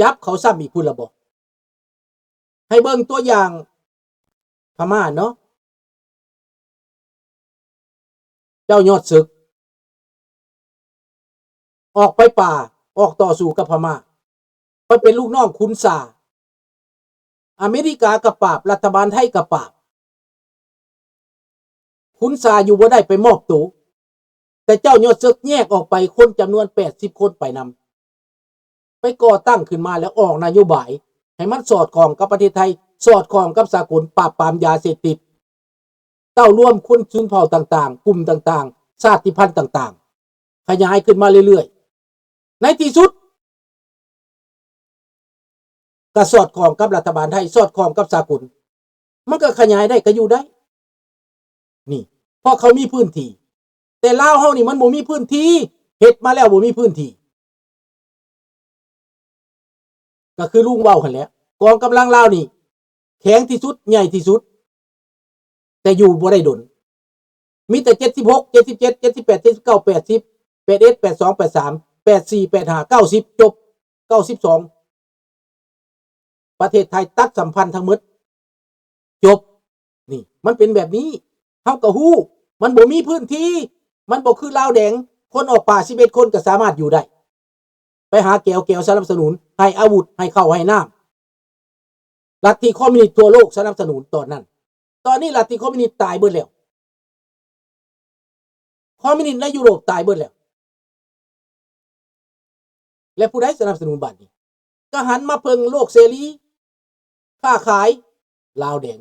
ຈັບເຂົາຊ້ຳອີກພຸ້ນລະບໍ? ໃຫ້ເບິ່ງຕົວຢ່າງພະມ້າເນາະ ເຈົ້າຍອດເສິກ ອອກໄປປ່າ ອອກຕໍ່ສູ້ກັບພະມ້າ ໄປເປັນລູກນ້ອງຂຸນຊາ. ອາເມລິກາກໍປາບ ລັດຖະບານໄທກໍປາບ ຂຸນຊາຢູ່ບໍ່ໄດ້ ໄປມອບໂຕ. ແຕ່ເຈົ້າຍອດເສິກແຍກອອກໄປ ຄົນຈຳນວນແປດສິບຄົນໄປນຳ ໄປກໍ່ຕັ້ງຂຶ້ນມາ ແລ້ວອອກນະໂຍບາຍໃຫ້ມັນສອດຄ່ອງກັບປະເທດໄທ ສອດຄ່ອງກັບສາກົນ ປາບປາມຢາເສບຕິດ ເຕົ້າລວມຄົນຊົນເຜົ່າຕ່າງໆ ກຸ່ມຕ່າງໆ ຊາດຕິພັນຕ່າງໆ ຂະຫຍາຍຂຶ້ນມາເລື້ອຍໆ. ໃນທີ່ສຸດ ກໍສອດຄ່ອງກັບລັດຖະບານໄທ ສອດຄ່ອງກັບສາກົນ ມັນກໍຂະຫຍາຍໄດ້ ກໍຢູ່ໄດ້ ນີ້ ເພາະເຂົາມີພື້ນທີ່. ແຕ່ລາວເຮົານີ້ມັນບໍ່ມີພື້ນທີ່ ເຮັດມາແລ້ວບໍ່ມີພື້ນທີ່ ກໍຄືລຸງເວົ້າຫັ້ນແຫຼະ ກອງກຳລັງລາວນີ້ແຂງທີ່ສຸດ ໃຫຍ່ທີ່ສຸດ ແຕ່ຢູ່ບໍ່ໄດ້ດົນ ມີແຕ່ເຈັດສິບຫົກ ເຈັດສິບເຈັດ ເຈັດສິບແປດ ເຈັດສິບເກົ້າ ແປດສິບ ແປດເອັດ ແປດສອງ ແປດສາມ ແປດສີ່ ແປດຫ້າ ເກົ້າສິບ ຈົບ ເກົ້າສິບສອງ ປະເທດໄທຕັດສຳພັນທັງໝົດ ຈົບ. ນີ້ ມັນເປັນແບບນີ້ ເຮົາກໍຮູ້ ມັນບໍ່ມີພື້ນທີ່ ມັນບໍ່ຄືລາວແດງ ຄົນອອກປ່າສິບເອັດຄົນກໍສາມາດຢູ່ໄດ້ ໄປຫາແກວ ແກວສະໜັບສະໜູນ ໃຫ້ອາວຸດ ໃຫ້ເຂົ້າໃຫ້ນ້ຳ ລັດທິຄອມມິວນິດທົ່ວໂລກສະໜັບສະໜູນຕອນນັ້ນ. ຕອນນີ້ລັດທິຄອມມິວນິດຕາຍເບິດແລ້ວ ຄອມມິວນິດໃນຢູໂຣບຕາຍເບິດແລ້ວ ແລະ ຜູ້ໃດສະໜັບສະໜູນບາດນີ້? ກໍຫັນມາເພິ່ງໂລກເສລີ ຄ້າຂາຍ ລາວແດງ.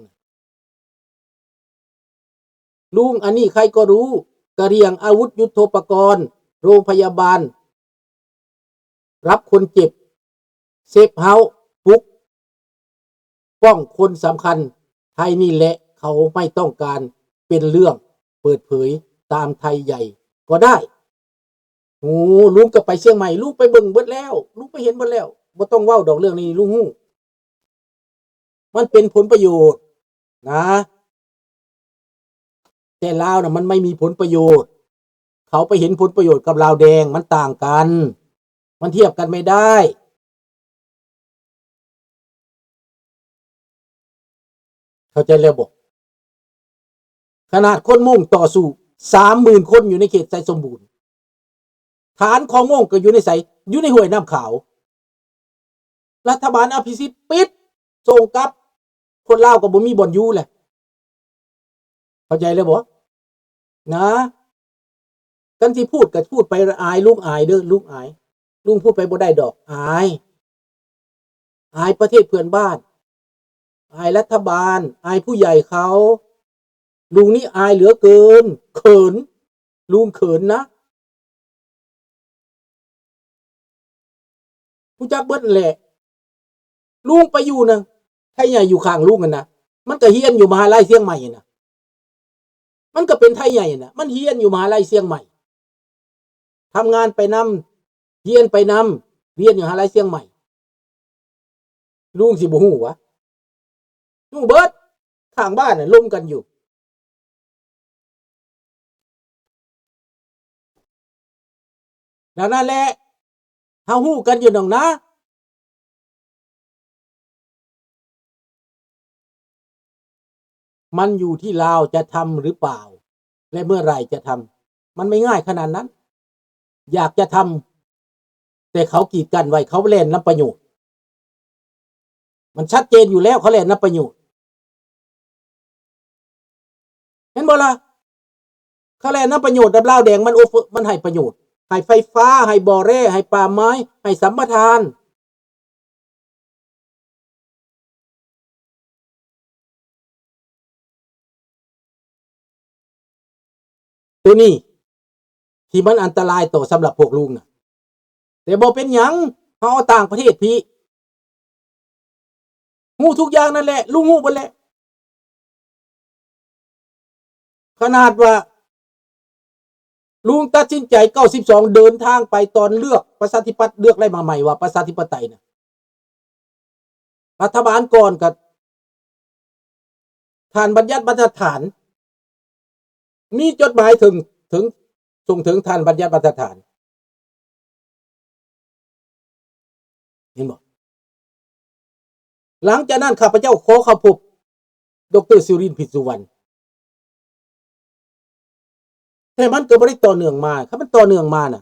ລຸງ ອັນນີ້ໃຄກໍຮູ້ ກະລ່ຽງອາວຸດຍຸດໂທປະກອນ ໂຮງພະຍາບານ ຮັບຄົນເຈັບ ເຊບເຮົາສ໌ ປຸກປ້ອງຄົນສຳຄັນ ໄທນີ້ແຫຼະ ເຂົາໄມ່ຕ້ອງການເປັນເລື່ອງເປີດເຜີຍ ຕາມໄທໃຫຍ່ກໍໄດ້. ໂອ້ ລຸງກໍໄປຊຽງໃໝ່ ລຸງໄປເບິ່ງເບິດແລ້ວ ລຸງໄປເຫັນເບິດແລ້ວ ບໍ່ຕ້ອງເວົ້າດອກເລື່ອງນີ້ ລຸງຮູ້ ມັນເປັນຜົນປະໂຫຍດນະ ແຕ່ລາວນະມັນໄມ່ມີຜົນປະໂຫຍດ ເຂົາໄປເຫັນຜົນປະໂຫຍດກັບລາວແດງ ມັນຕ່າງກັນ ມັນທຽບກັນໄມ່ໄດ້ ເຂົ້າໃຈແລ້ວບໍ່? ຂະໜາດຄົນມົ້ງຕໍ່ສູ້ສາມໝື່ນຄົນຢູ່ໃນເຂດໄຊສົມບູນ ຖານຂອງມົ້ງກໍຢູ່ໃນໃສ? ຢູ່ໃນຫ້ວຍນ້ຳຂາວ. ລັດຖະບານອະພິສິດປິດ ສົ່ງກັບ ຄົນລາວກໍບໍ່ມີບ່ອນຢູ່ແຫຼະ ເຂົ້າໃຈແລ້ວບໍ່? ນະ ຄັນຊິພູດກໍພູດໄປ ອາຍ ລຸງອາຍເດີ ລຸງອາຍ ລຸງພູດໄປບໍ່ໄດ້ດອກ ອາຍ ອາຍປະເທດເພື່ອນບ້ານ ອາຍລັດຖະບານ ອາຍຜູ້ໃຫຍ່ເຂົາ ລຸງນີ້ອາຍເຫຼືອເກີນ ເຂີນ ລຸງເຂີນນະ. ຮູ້ຈັກເບິດຫັ້ນແຫຼະ ລຸງໄປຢູ່ນະ ໄທໃຫຍ່ຢູ່ຂ້າງລຸງຫັ້ນນະ ມັນກໍຮຽນຢູ່ມະຫາໄລຊຽງໃໝ່ຫັ້ນນະ ມັນກໍເປັນໄທໃຫຍ່ຫັ້ນນະ ມັນຮຽນຢູ່ມະຫາໄລຊຽງໃໝ່ ທຳງານໄປນຳ ຮຽນໄປນຳ ຮຽນຢູ່ມະຫາໄລຊຽງໃໝ່ ລຸງຊິບໍ່ຮູ້ຫວາ? ຮູ້ເບິດ ຂ້າງບ້ານນະລົມກັນຢູ່. ດັ່ງນັ້ນແຫຼະ ເຮົາຮູ້ກັນຢູ່ດອກນະ ມັນຢູ່ທີ່ລາວຈະທຳຫຼືເປົ່າ ແລະ ເມື່ອໃດຈະທຳ ມັນໄມ່ງ່າຍຂະໜາດນັ້ນ ຢາກຈະທຳ ແຕ່ເຂົາກີດກັ້ນໄວ້ ເຂົາແລ່ນນຳປະໂຫຍດ ມັນຊັດເຈນຢູ່ແລ້ວ ເຂົາແລ່ນນຳປະໂຫຍດ ເຫັນບໍ່ລະ? ເຂົາແລ່ນນຳປະໂຫຍດນຳລາວແດງ ມັນໂອເຟີ ມັນໃຫ້ປະໂຫຍດ ໃຫ້ໄຟຟ້າ ໃຫ້ບໍ່ແຮ່ ໃຫ້ປ່າໄມ້ ໃຫ້ສຳປະທານ. ໂຕນີ້ທີ່ມັນອັນຕະລາຍຕໍ່ສຳລັບພວກລຸງນະ ແຕ່ບໍ່ເປັນຫຍັງ ເຮົາເອົາຕ່າງປະເທດພີ້ ຮູ້ທຸກຢ່າງນັ້ນແຫຼະ ລຸງຮູ້ເບິດແຫຼະ. ຂະໜາດວ່າລຸງຕັດສິນໃຈເກົ້າສິບສອງ ເດີນທາງໄປຕອນເລືອກປະຊາທິປັດ ເລືອກໄດ້ມາໃໝ່ວ່າປະຊາທິປະໄຕນະ ລັດຖະບານກ່ອນກໍທ່ານບັນຍັດ ບັນທັດຖານ ມີຈົດໝາຍເຖິງ ເຖິງ ສົ່ງເຖິງທ່ານບັນຍັດ ບັນທັດຖານ ເຫັນບໍ່? ຫຼັງຈາກນັ້ນ ຂ້າພະເຈົ້າຂໍເຂົ້າພົບ ດຣ. ສຸລິນ ພິດສຸວັນ ແຕ່ມັນກໍບໍ່ໄດ້ຕໍ່ເນື່ອງມາ. ຄັນມັນຕໍ່ເນື່ອງມານະ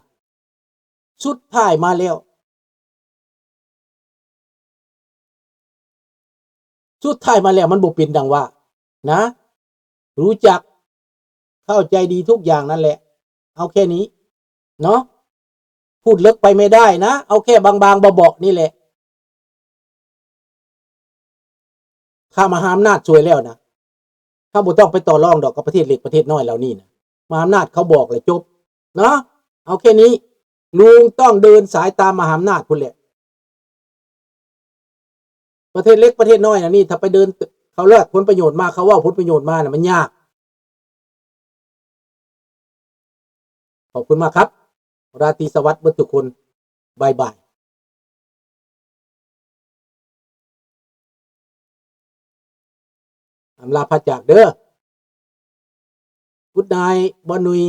ສຸດທ້າຍມາແລ້ວ ສຸດທ້າຍມາແລ້ວມັນບໍ່ເປັນດັ່ງວ່ານະ. ຮູ້ຈັກ ເຂົ້າໃຈດີທຸກຢ່າງນັ້ນແຫຼະ. ເອົາແຄ່ນີ້ເນາະ. ພູດເລິກໄປໄມ່ໄດ້ນະ. ເອົາແຄ່ບາງໆເບາະໆນີ້ແຫຼະ. ຖ້າມະຫາອຳນາດຊ່ວຍແລ້ວນະ, ເຮົາບໍ່ຕ້ອງໄປຕໍ່ລອງດອກກັບປະເທດເລັກປະເທດນ້ອຍເຫຼົ່ານີ້ນະ. ມະຫາອຳນາດເຂົາບອກແລ້ວຈົບເນາະ. ເອົາແຄ່ນີ້. ລຸງຕ້ອງເດີນສາຍຕາມມະຫາອຳນາດພຸ້ນແຫຼະ. ປະເທດເລັກປະເທດນ້ອຍອັນນີ້ ຖ້າໄປເດີນ ເຂົາແລກຜົນປະໂຫຍດມາ, ເຂົາເວົ້າຜົນປະໂຫຍດມານະ ມັນຍາກ. ຂອບຄຸນມາກຄັບ. ລາຕີສະຫວັດເບິດທຸກຄົນ. ບາຍບາຍ. ອຳລາພາຈາກເດີ. Good night ບ່ອນນຸຍ.